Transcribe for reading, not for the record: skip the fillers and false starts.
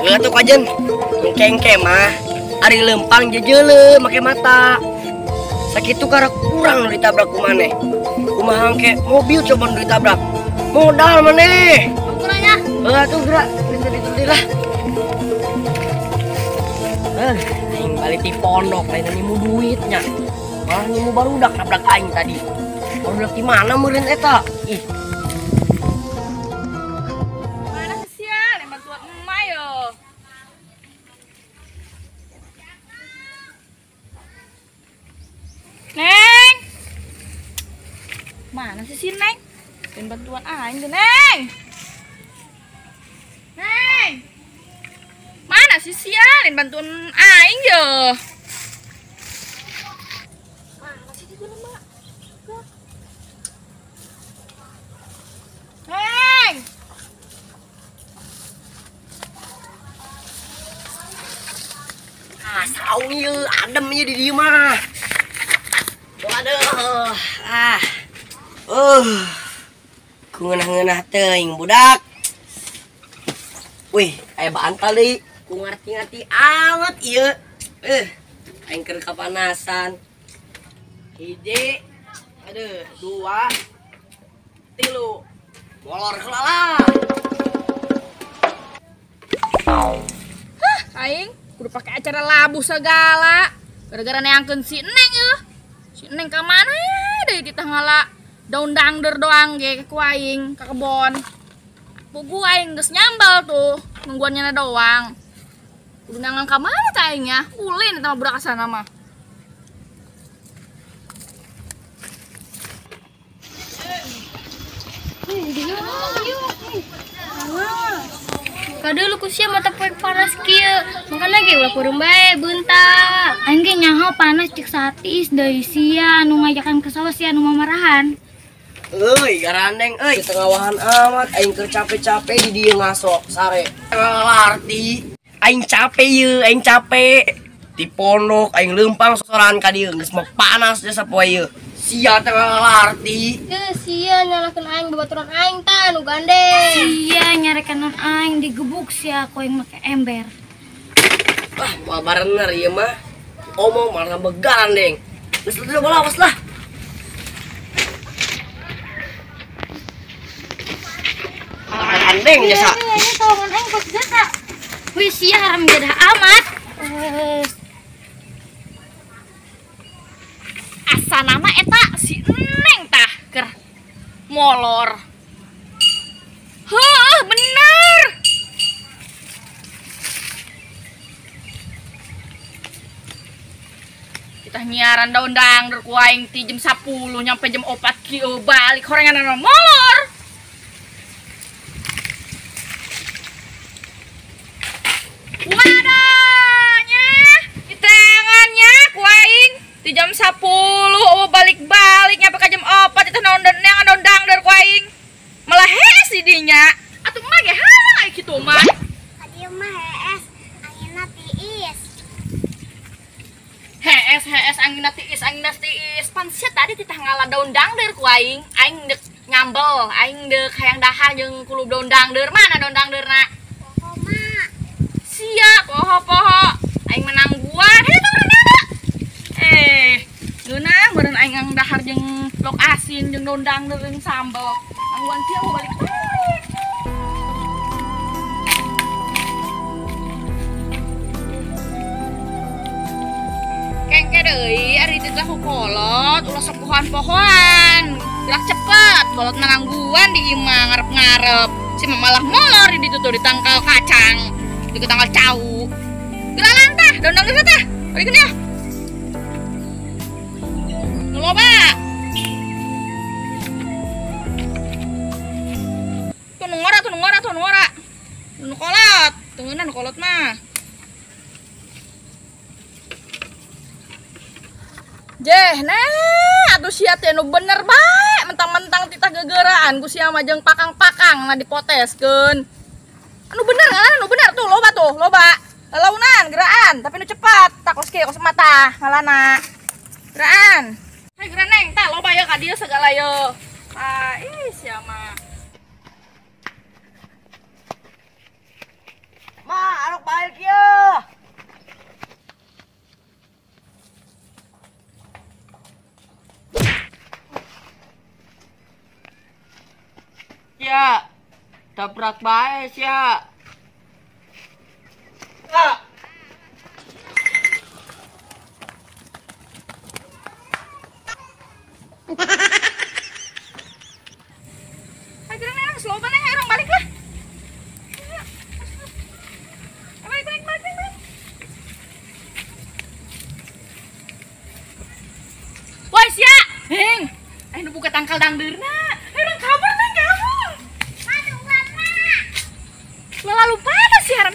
Heuh atuh kajen. Engke-engke mah ari leumpang jejeuleuh make mata. Sakitu karak kurang nu ditabrak ku maneh. Kumaha engke mobil coba nu ditabrak. Modal maneh. Ukurannya. Heuh atuh gerak ditu lah. Aing balik di pondok lain nyimu duitnya. Malah nyimu barudak nabrak aing tadi. Barudak di mana meureun eta? Ih. Mana sih sia lempar tuan emak yo. Neng. Mana sih si Neng? Dan bantuan aing tuh, Neng. Neng. Mana sih sia lain bantuan aing yo. Mana sih itu mak? Neng. Ah, saung ieu, adem ieu di dieu mah. Waduh, ah. Ku ngeunah-ngeunah teuing budak. Wih, aya bantal deui. Ku ngarti-ngarti amat ieu. Aing keur kapanasan. Hiji, aduh, dua, tilu. Molor heula lah. Hah, aing kudu pake acara labuh segala. Gara-gara neangkeun si Neng eueuh. Si Neng ka mana deui kita ngala daun dangder doang ge ku aing ka kebon. Pugu aing geus nyambal tuh, nungguan nyana doang. Kudu nangan ka mana tah aing nya? Ulin eta mah budak asana mah. Kade lu ku sia mata poe panas kieu. Makana ge ulah peureum bae beunta. Aing ge nyaho panas cek satis deui sia anu ngajakan ke sawah sia anu mamarahan. Euy, garandeng euy, tengawahan amat aing keur capek-capek di dieu ngasok sare. Ngalarti. Aing capek ieu, aing capek. Di pondok aing leumpang sosoran ka dieu geus mah panas jasa poe ieu. Sia teh ngalarti. Teu sia nyalahkeun aing babaturan aing tah nu gandeng. Sia nyarekeun aing digebuk sia ku aing make ember. Wah, moal barener ieu mah. Omong malah begandeng. Geus leuh bola awas lah. Gandeng jasa. Ini tolongan aing kos jasa. Wih, sia haram jadah amat. Asa nama eta si Neng tah keur molor. Heuh, bener. Kita nyiaran daun dangder ku aing ti jam 10 nyampe jam 4 kieu balik horengan molor. Wadahnya, di tangannya ku aing di jam 10 oh balik-balik nyampe ka jam 4 itu naon neangan daun dangder ku aing. Malah hees di dinya. Atuh mah ge hayang aya kitu mah. Ka dieu mah hees, anginna tiis. Hees hees anginna tiis, anginna tiis. Pan sia tadi titah ngala daun dangder ku aing. Aing deuk nyambel, aing deuk hayang dahar jeung kulub daun dangder. Mana daun dangderna? Poho mah. Sia poho-poho aing menangguan heuh teh meureun ngeunah meureun aing ngang dahar jeung lok asin jeung daun dangder jeung sambel nangguan sia balik. Kengke deui ari titah ku kolot ulah sok pohoan-pohoan gerak cepet kolot nangguan di imah ngarep-ngarep si malah molor di ditu tuh di tangkal kacang di tanggal cau. Geralan tah, daun dangdut tah. Balikeun ya. Nu loba. Tuh nu ngora, tuh nu ngora, tuh nu ngora. Nu kolot, teu ngeunah nu kolot mah. Jeh, nah, atuh sia teh nu bener bae, mentang-mentang titah gegeraan ku sia mah jeung pakang-pakang nah dipoteskeun. Anu bener ngaran anu bener tuh loba tuh, loba. Lalaunan geraan, tapi nu cepat. Tak kos kieu kos mata ngalana. Geraan. Hai geura Neng, tah loba ya ka dieu segala ye. Ah, ih sia mah. Ma, arok Tabrak bae sia. Ah. Ayo neng, slow neng, ayo orang balik lah. Balik, balik, balik, balik. Woi sia, heng, ayo nu buka tangkal dangdeurna. Ayo orang kabur neng, kabur. Lalu panas sih haram.